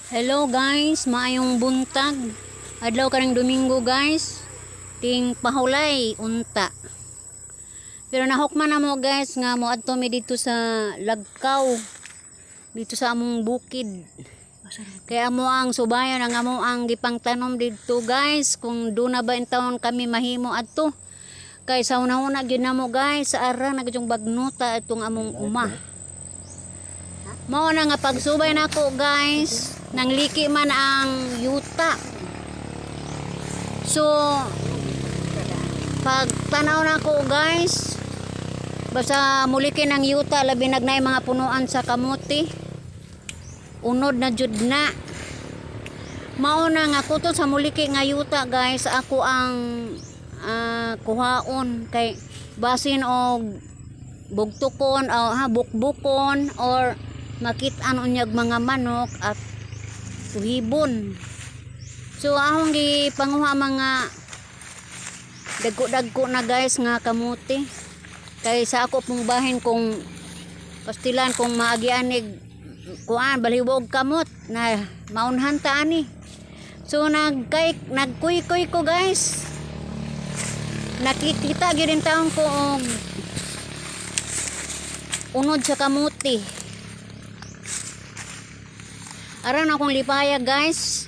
Hello guys, maayong buntag. Adlaw karang Domingo, guys. Ting pahulay unta. Pero nahukman na mo, guys, nga moadto mi dito sa Lagkaw. Dito sa among bukid. Kaya amo ang subayon ang amo ang gipangtanom didto, guys, kung duna ba intawon kami mahimo adto. Kay sa una-una gyud namo, guys, sa ara na gyud bagnuta itong among uma. Mao na nga pagsubay nako, guys, nang liki man ang yuta. So pag tanaw nako, guys, basta muliki ng yuta, labi nagnay mga punuan sa kamuti. Unod na jud na. Mao na nga kuto sa muliki nga yuta, guys, ako ang kuhaon kay basin og bugtukon o ha bukbukon or makit-an unyag mga manok at tuhibon. So ahong gipanguha mga dagko-dagko na, guys, nga kamuti. Kay sa ako pong bahin kung pastilan kung maagianig kuan balhiwog kamot na maunhan ta ani. So nagkay nagkuy-kuy ko, guys. Nakikita gyud taon ko og unod sa kamuti. Aron akong lipaya, guys.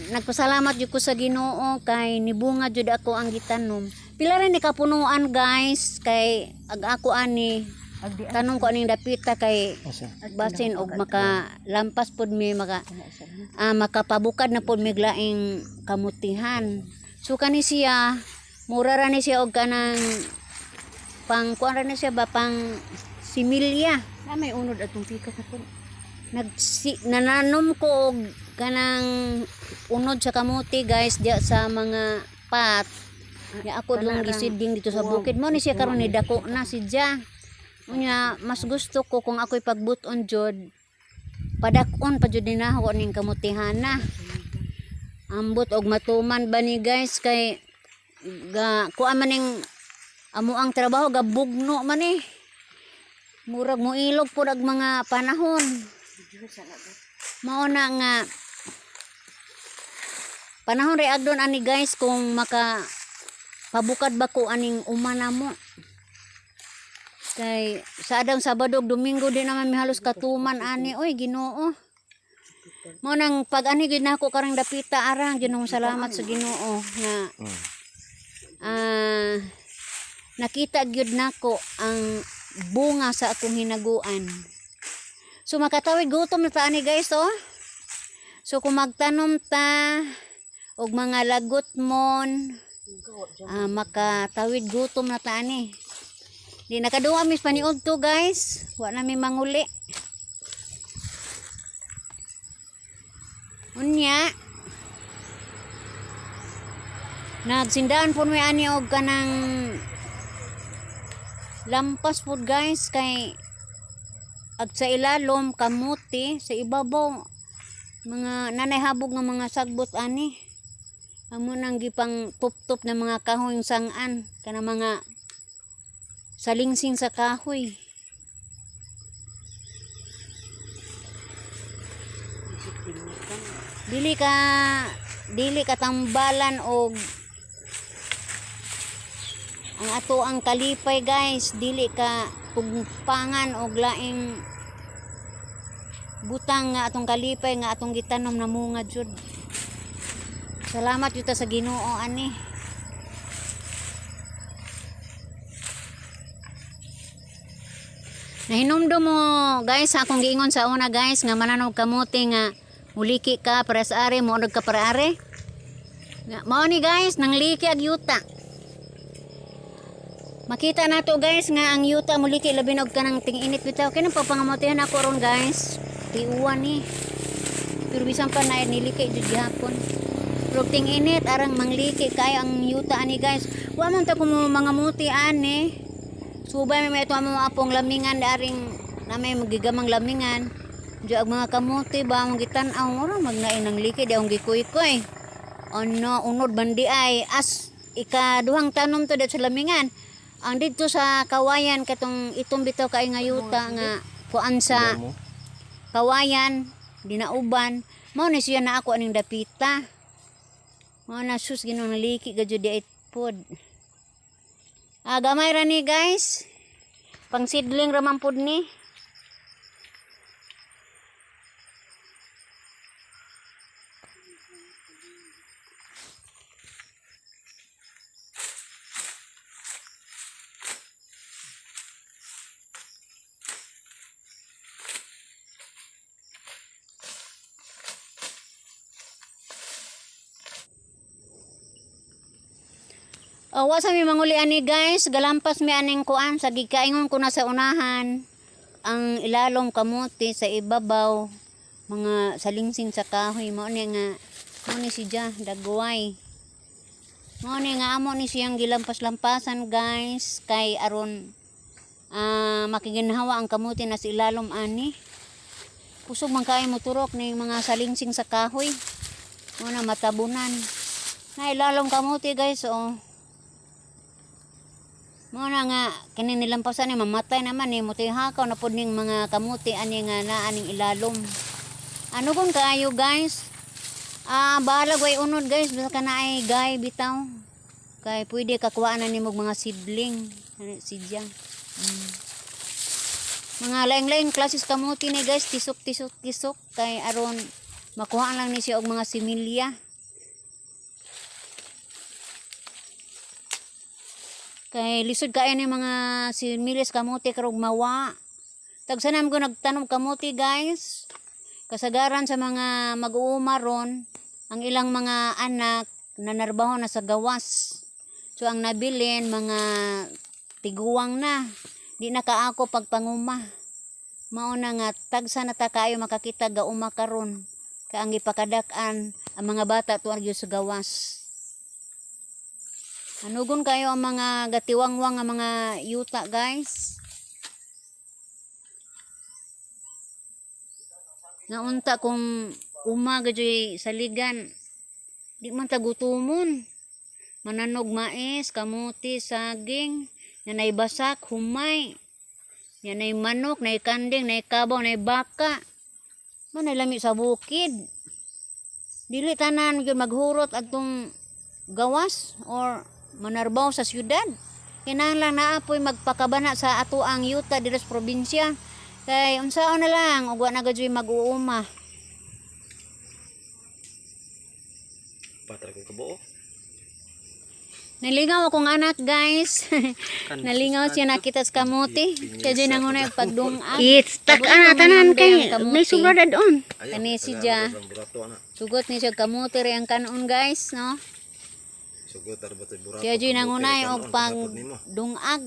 Nagpasalamat jud ko sa Ginoo kay nibunga jud ako ang gitanom. Pila rin ni kapunuan, guys, kay ag ako ani tanom ko aning dapita kay basin og makalampas pod mi makapabukad na pod mi laing kamutihan. So kani siya mura ra ni siya og kanang pang kuan ra ni siya ba, pang similya. Na may unod atong pikas na po. Nananom ko og kanang unod sa kamuti, guys, diya sa mga pat. Ya ako dong gisiding dito sa bukid mo ni siya karon ni dako na si Ja. Unya mas gusto ko kung ako'y pagbuton jud, padak-on pa jud ni nako ning kamutihana. Ambot og matuman ba ni, guys, kay ga kuan man ning amo ang trabaho, gabugno man eh. Murag moilog pud ag mga panahon. Mao na nga panahon ray agdon ani, guys, kung maka pabukad ba ko aning uma namo. Kay sa adang Sabado ug Domingo di naman mi halos katuman ani, oy Ginoo. Mao nang pag ani gyud nako karang dapita, arang gyud salamat sa Ginoo nga nakita gyud nako ang bunga sa akong hinaguan. So makatawid gutom na ta ani, guys, oh. So kung magtanom ta og mga lagot mon, makatawid gutom na ta ani. Di nakaduwa mis paniud to, guys. Wa na mi manguli. Unya nagsindaan po mi ani og kanang lampas pod, guys, kay ag sa ilalom kamuti, sa ibabaw mga nanay habog nga mga sagbot ani. Amo nang gipang tup-tup na mga kahoy sangan kana mga salingsing sa kahoy. Dili ka tambalan og ang ato ang kalipay, guys, dili ka tugpangan og laing butang nga atong kalipay nga atong gitanom na munga jud. Salamat jud ta sa Ginoo ani. Nahinumdum mo, guys, sa akong giingon sa una, guys, nga mananog kamuti nga muliki ka para sa are mo ka para are. Nga mao ni, guys, nang liki ag yuta. Makita nato, guys, nga ang yuta muliki labi na og kanang ting-init bitaw. Kay nang pagpangamutihan ako ron, guys. Tiuwan ni. Pero bisan pa na niliki jud gihapon. Pero ting-init arang mangliki kayo ang yuta ani, guys. Wa man ta ko mga muti ani. Subay may ito ang mga apong lamingan daring na may magigamang lamingan. Diyo ang mga kamuti ba ang gitan-aw ora magnain ang liki di ang gikuy-kuy. Ano unod bandi ay as ikaduhang tanom to dito sa lamingan. Ang didto sa kawayan katong itong bitaw kay nga yuta nga kuan sa kawayan. Dinauban. Mao ni siya na ako aning dapita. Mao na, sus, Ginoo, naliki ga jud di pod. Ah, gamay ra ni, guys. Pang sidling ra man pod ni. Oh, wa sa mi manguli ani, guys, galampas mi aning kuan sa gikaingon ko na sa unahan. Ang ilalom kamote, sa ibabaw mga salingsing sa kahoy. Mao ni nga, mao ni siya dagway. Mao ni nga amo ni siyang gilampas-lampasan, guys, kay aron makiginhawa ang kamote na sa ilalom ani. Kusog man kaayo moturok ning mga salingsing sa kahoy. Mao na matabunan. Na ilalom kamote, guys, oh. Mao na nga kini nilampasan ni mamatay naman ni mutihakaw na pud ning mga kamote ani nga naa ning ilalom. Ano kung kaayo, guys? Ah, bahalag way unod, guys, basta ka na ay gay bitaw. Kay pwede kakuhaan na nimo og mga seedling. Ano sidya. Mga laing-laing klases kamote ni, guys, tisok tisok tisok kay aron makuha lang ni siya og mga similya. Kay lisod kaayo ni mga similyas kamote karog mawa. Tagsanam ko nagtanom kamote, guys. Kasagaran sa mga mag-uuma ron, ang ilang mga anak nanarbaho na sa gawas. So ang nabilin mga tiguwang na. Di na kaako pagpanguma. Mao na nga tagsa na ta kaayo makakita gauma karon. Kay ang gipakadak-an ang mga bata tuwa gyud sa gawas. Anugon kayo ang mga gatiwangwang nga mga yuta, guys. Nga unta kung uma gajoy saligan, di man ta gutumon. Mananog mais, kamuti, saging, nanay basak, humay. Yanay manok, nay kanding, nay kabaw, nay baka. Manay lami sa bukid. Dili tanan gyud maghurot adtong gawas or manarbaw sa syudad. Kinahanglan naa po'y magpakabana sa ato ang yuta diri sa probinsya. Kay unsaon na lang ug wa na gadyoy mag-uuma. Patra ko kabuo. Nalingaw akong anak, guys. Nalingaw siya nakita sa kamote. Siya dyan nangunay pagdungag. It's tak ana tanan kay may sobra na doon. Ayaw, Kani si tagaan Ja. ko sa burato ana. Sugot ni siya kamote rin ang kanon, guys, no? Sugot ar batoy burato. Siya dyan kamote, nangunay kanon, og kasapot nimo. pagdungag.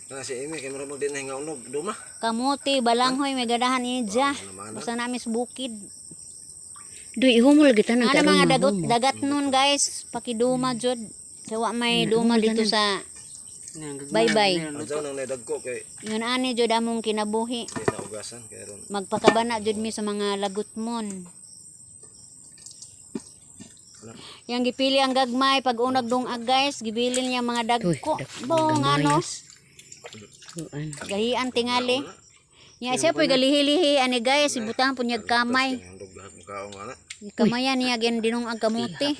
Kana si Amy kay murag din na unog duma. Kamote, balanghoy, may gadahan ni Ja. Ano naman, Basta namin sa bukid. Duy humol gid tanan Ano karon mga dagot, mahumo. dagat nun, guys. Pakiduma jud. Kaya wa may duma dito sa bye-bye. Adyaw nang naidagko kay Yun ani jud among kinabuhi. di na ugasan kay ron. Magpakabana jud mi sa mga lagutmon. Yang gipili ang gagmay pag unag dungag, guys, gibilin niya mga Uy, dagko. dagko, Bong ano, gamayos. Kuan. gahian tingali. Nya siya po'y galihilihi ani, guys, ibutang po niya kamay. Kay handog lahat mo kaong ana. Kamayan niya gen dinungag kamote.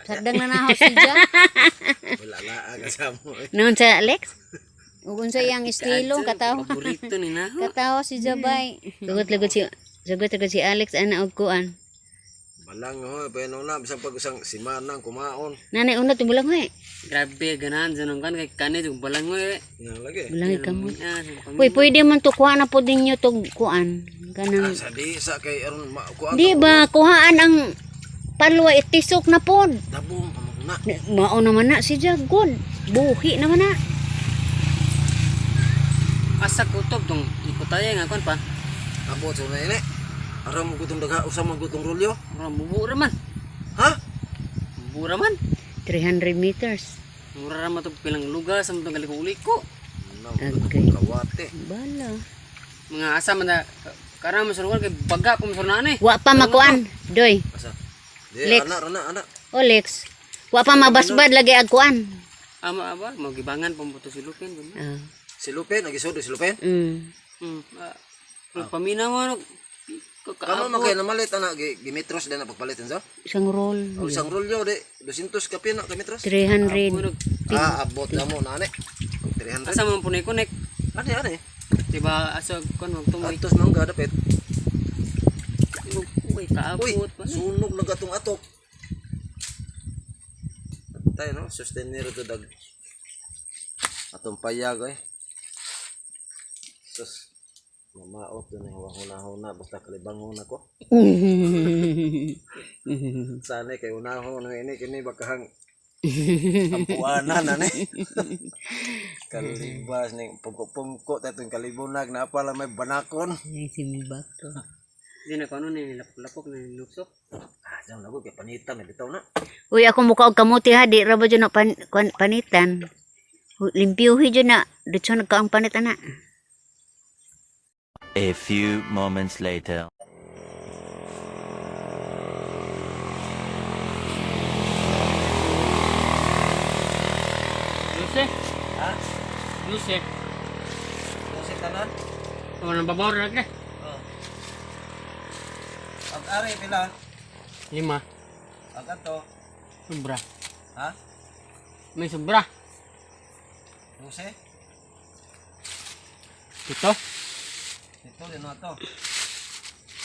Sardang na nahaw si Ja. Wala la kasamo. Eh. Noon sa Alex? Ug unsa iyang estilo katawa. Paborito ni na. Katawa si Jabay. Sugot lugod si Alex ana og kuan. Balang ho, pero na bisan pag usang simanang kumaon. Nanay una tumulang hoy. Grabe ganahan sa nung kan kay kani jung balangoy. Yan lagi. Bulangi kamo. Ah, Uy, pwede man to kuha na po ninyo tog kuan. Kanang Sa di sa kay aron makuan. Di ba kuhaan ang palwa itisok na pod. Dabong pamaguna. Mao naman na si Jagod. Buhi naman na. Asa kutob tong ikutaya nga kon pa. Abot sa na ini. Aram mo gutong dagha usa mo gutong rolyo. Mura mubu ra man. Ha? Mubu ra man. 300 meters. Mura ra man tong pilang lugar sa tong galiko-uliko. No, Okay. kawate. Bala. Mga asa man na karon man sa lugar kay baga pa man sa eh. Wa pa makuan, Doy. Asa? Di Lex. ana ana ana. O Lex. Wa pa mabasbad lagi ag kuan. Ama aba magibangan pa mo to silupin gud. Ah. Si Lupen, nagisod si Lupen. Mm. Ah, Paminaw mo. Kamo man kay namalit ana gimetros din na pagpalit sa? Isang roll. O isang rolyo di 200 kapin na ka metros. 300. Ah, abot na mo na ani. 300. Asa man po na i-connect? Ani ani. Diba asa kon magtumoy. Atos mangga dapit. Uy, kaabot Uy, pa. sunog na gatong atok. Tayo no, sustainer to dag. Atong payag eh. Sus. Mamaot din ang huna-huna basta kalibangon ako. Sana kay unahon na ini kini bakahang ampuanan na ni. Kalibas ning pungko-pungko tatong kalibunag na pala may banakon. Ay, simbak to. Di na kuno ni lapok-lapok na nuksok. Ah, jam lago kay panitan na bitaw na. Uy, ako mukha og kamuti ha, di ra ba dyan na kuan, panitan? Limpyuhi dyan na, dito nagkaang panit ana. A few moments later. Dulce. Ha? Dulce. Kasi tanan? Wala babaw ra ka. Oh. Ang ari pila? 5. Ang ato, Sobra. ha? May sobra. 12? Ito. Ito din na to.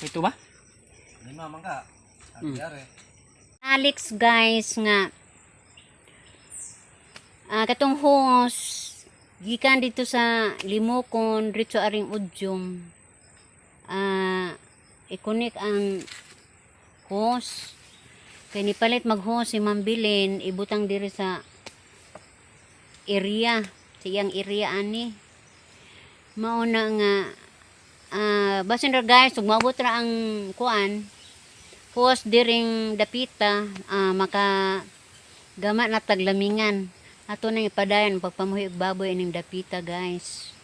Ito ba? 5 mangga. Ang ari. Alex guys nga katong host gikan dito sa Limokon diretso aring Udyom, i-connect ang host kay nipalit mag-host si Ma'am Bilin, ibutang diri sa area, sa iyang area ani. Mao na nga basin ra guys ug maabot ra ang kuan host diring dapita, maka gama na taglamingan ato nang ipadayon pagpamuhi og baboy ining dapita guys,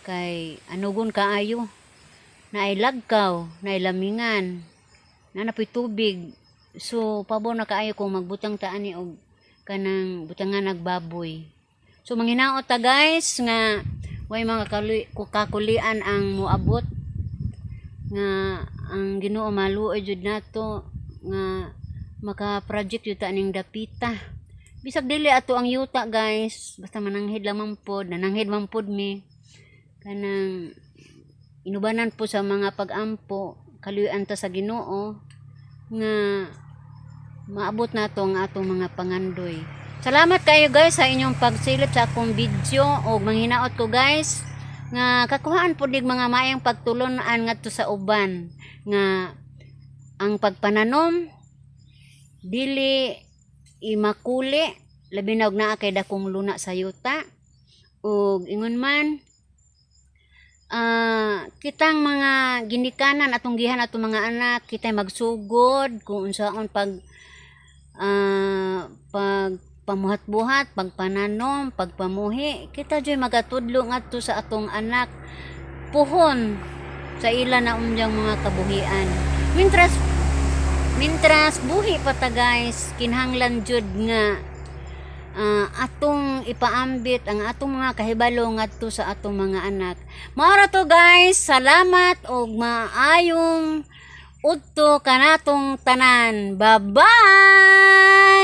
kay anugon kaayo, naay lagkaw, naay lamingan, naa na po'y tubig. So pabor na kaayo kung magbutang ta ani og kanang butangan nagbaboy. So manghinaot ta guys nga way mga kakulian ang moabot, nga ang Ginoo maluoy jud nato nga maka-project jud ta ning dapita. Bisag dili ato ang yuta guys, basta mananghid lamang pod, nananghid man pod mi kanang inubanan po sa mga pag-ampo, kaluyan ta sa Ginoo nga maabot nato ang atong mga pangandoy. Salamat kayo guys sa inyong pagsilip sa akong video o manghinaot ko guys nga kakuhaan pud nig mga maayong pagtulon-an ngadto sa uban nga ang pagpananom dili imakuli, labi na og naa kay dakong luna sa yuta. Ug ingon man, kitang mga ginikanan atong gihan atong mga anak, kitay magsugod kung unsaon pag pamuhat-buhat, pagpananom, pagpamuhi, kita joy magatudlo ngadto sa atong anak puhon sa ila na unjang mga kabuhian. Mintras buhi pa ta guys, kinahanglan jud nga atong ipaambit ang atong mga kahibalo ngadto sa atong mga anak. Mao ra to guys, salamat og maayong udto kanatong tanan. Bye-bye.